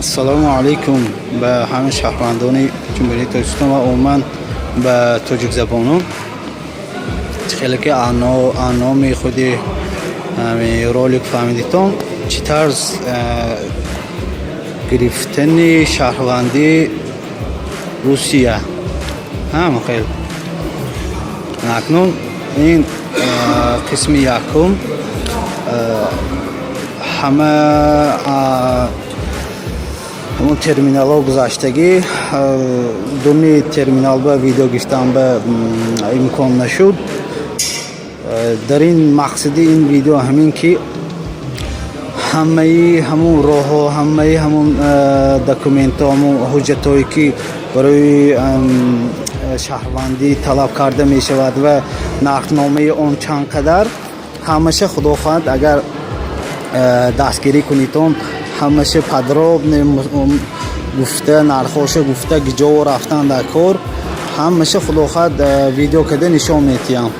Ассалому алайкум ба ҳама шаҳрвандони Ҷумҳурии Тоҷикистон ва умуман ба тоҷикзабонон. Хеле ки номи худи ролик фаҳмидитон, чӣ тарз гирифтани шаҳрвандии Русия ҳам хел. Акнун ин қисми якум ҳама ҳамон терминалҳо гузаштагӣ. Думи терминал ба видео гирифтан ба имкон нашуд. Дар ин мақсади ин видео ҳамин, ки ҳамаи ҳамун роҳҳо, ҳамаи ҳамун документҳо, ҳамун ҳуҷҷатҳое, ки барои шаҳрвандӣ талаб карда мешавад ва нархномаи он чанд қадар, ҳамаша, худо хоҳад, агар дастгирӣ кунитон, ҳамаша подробно гуфта, нархҳоша гуфта, ҷо рафтан дар кор, ҳамаша, худо хоҳад, видео карда нишон метиҳам.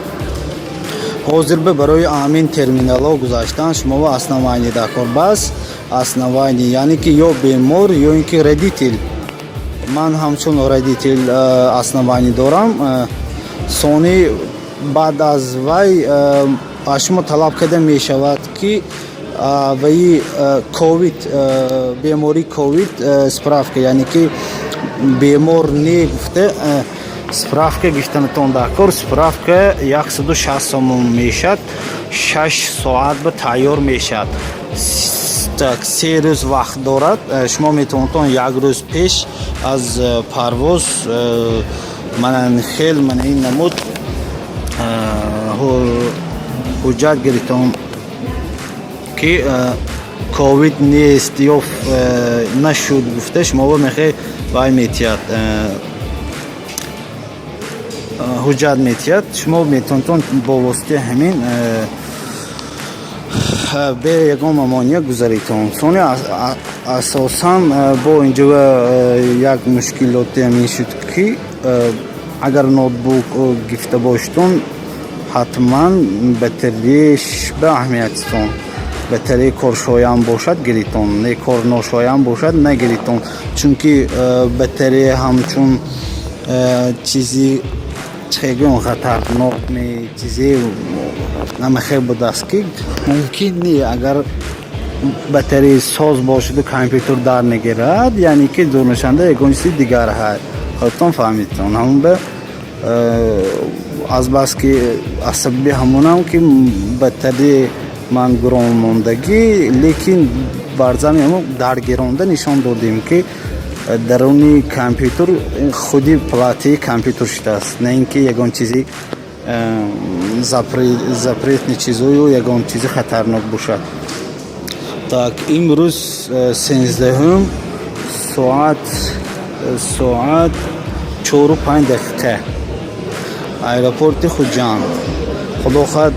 Ҳозир ба барои амин терминалҳо гузаштан шумо основание дар кор, бас основание, яъне ки ё бемор, ё ин ки родитель. Ман ҳамчун родитель основание дорам. Сони баъд аз вай аз шумо талаб карда мешавад, ки ваи ковид, бемории ковид справка, яъне ки бемор не гуфта справка гирифтанатон дар кор. Справка 160 сомон мешавад, 6 соат ба тайёр мешавад. Так, 3 рӯз вақт дорад. Шумо метавонтон як рӯз пеш аз парвоз мана хел, мана ин намуд ҳуҷҷат гирифтон, ки ковид нест ё нашуд гуфта, шумо мехоҳед, вай метиҳад, ҳуҷҷат метиҳад. Шумо метавонтон бо воситаи ҳамин бе ягон мамоният гузаритон. Сони асосан бо инҷо як мушкилоте ҳамин шуд, ки агар ноутбук гирифта бошитон, ҳатман батареяш ба аҳамиятитон. Батарея коршоям бошад, гиритон, не корношоям бошад, нагиритон, чунки батарея ҳамчун чизи чегон хатарнок чизе намахел будааст, ки мумкин не, агар батарея соз бошаду компютер дар нагирад, яъне ки дурнашанда ягон чизи дигар ҳаст. Худтон фаҳмидтон. Ҳамон ба азбаски аз сабаби ҳамонам, ки батарея ман гурон мондагӣ, лекин бар зами ҳамон даргиронда нишон додем, ки даруни компютер худи платаи компютер шудааст, на ин ки ягон чизи запретный чизою ягон чизи хатарнок бошад. Так, имрӯз 13-ум, соат 4:05, аэропорти Хуҷанд. Худо хоҳад,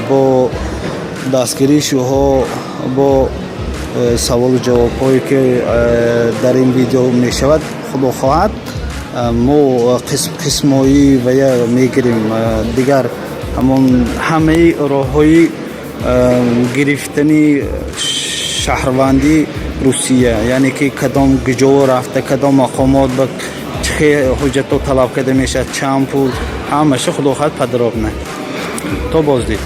бо дастгирии шуҳо, бо саволу ҷавобҳое, ки дар ин видео мешавад, худо хоҳад, мо қисмҳои вая мегирем. Дигар ҳамон ҳамаи роҳҳои гирифтани шаҳрвандии Русия, яъне ки кадом ҷо рафта, кадом мақомот ба чӣ ҳуҷҷатҳо талаб карда мешавад, чанд пул, ҳамаша, худо хоҳад, подробно. То боздид.